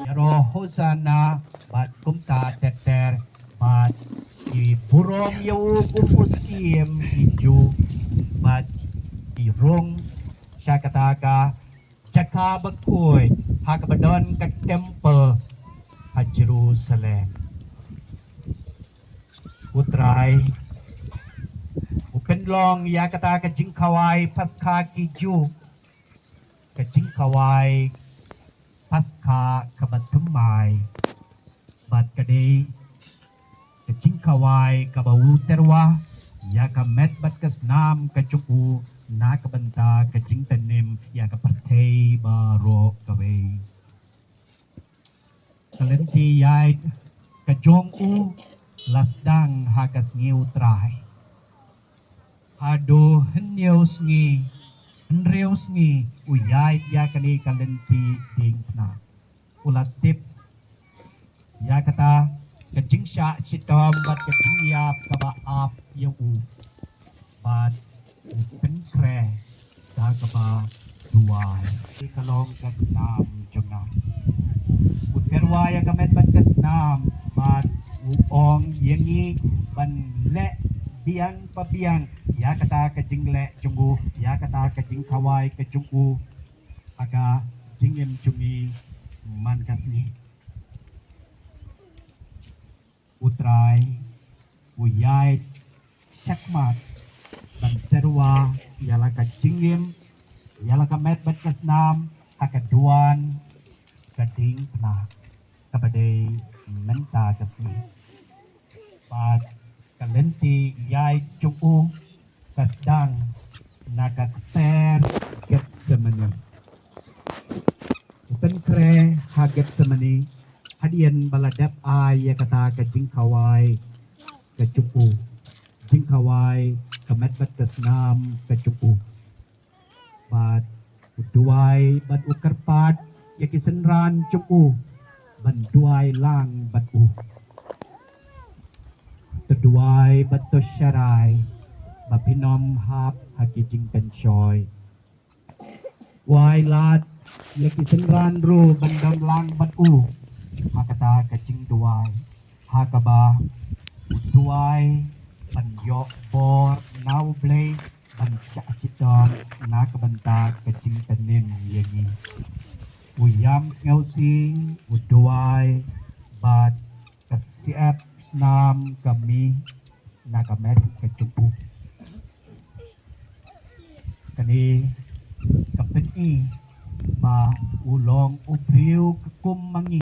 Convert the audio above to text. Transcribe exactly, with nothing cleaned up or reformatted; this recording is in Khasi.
Ïaroh Hosanna bad kumta ter ter bad ki burom ïa u kum u siem ki Jiw bad ki rung sha kata ka jaka bakhuid ha kaba don ka temple ha Jerusalem. U Trai u pynlong ïa kata ka jingkhawai Paskha ki Jiw, ka jingkhawai Paskha kaba thymmai bad ka dei ka jingkhawai kaba u tyrwa ïa ka met bad ka snam ka jong u na ka bynta ka jingpynïap ïa ka pyrthei baroh kawei. Ka lynti ïaid ka jong u la sdang ha ka sngi u Trai. Haduh hynñiew sngi, hynriew sngi u ïaid ïa kane ka lynti diengphna. U la tip ïa kata ka jingshah shitom bad ka jingïap kaba ap ïa u. Bad u pynkhreh da kaba duwai. Ka long ka snam jong nga. U tyrwa ïa ka met bad ka snam bad u ong ïa ngi ban leh biang pa biang ïa kata ka jingleh jong u, ïa kata ka jingkhawai ka jong u ha ka jingim jong ngi man ka sngi. U Trai u ïaid shakhmat ban tyrwa ïa la ka jingim, ïa la ka met bad ka snam ha ka duwan ka diengphna kaba dei mynta ka sngi. Bad ka lynti ïaid jong u ka sdang na ka kper Getsemani. U pynkhreh ha Getsemani hadien ba la dep ai ïa kata ka jingkhawai ka jong u, jingkhawai ka met bad ka snam ka jong u. Bad u duwai bad u kyrpad ïa ki synran jong u ban duwai lang bad u. To duwai bad to sharai ba phin ym hap ha ki jingpynshoi. U ai lad ïa ki synran ruh ban don lang bad u ha kata ka jingduwai, ha kaba u duwai ban ïoh bor na U Blei ban shah shitom na ka bynta ka jingpynïap ïa ngi. U ïam sngewsih, u duwai bad ka syep snam ka mih na ka met ka jong u. Kane ka pyni ba u long u briew ka kum ma ngi.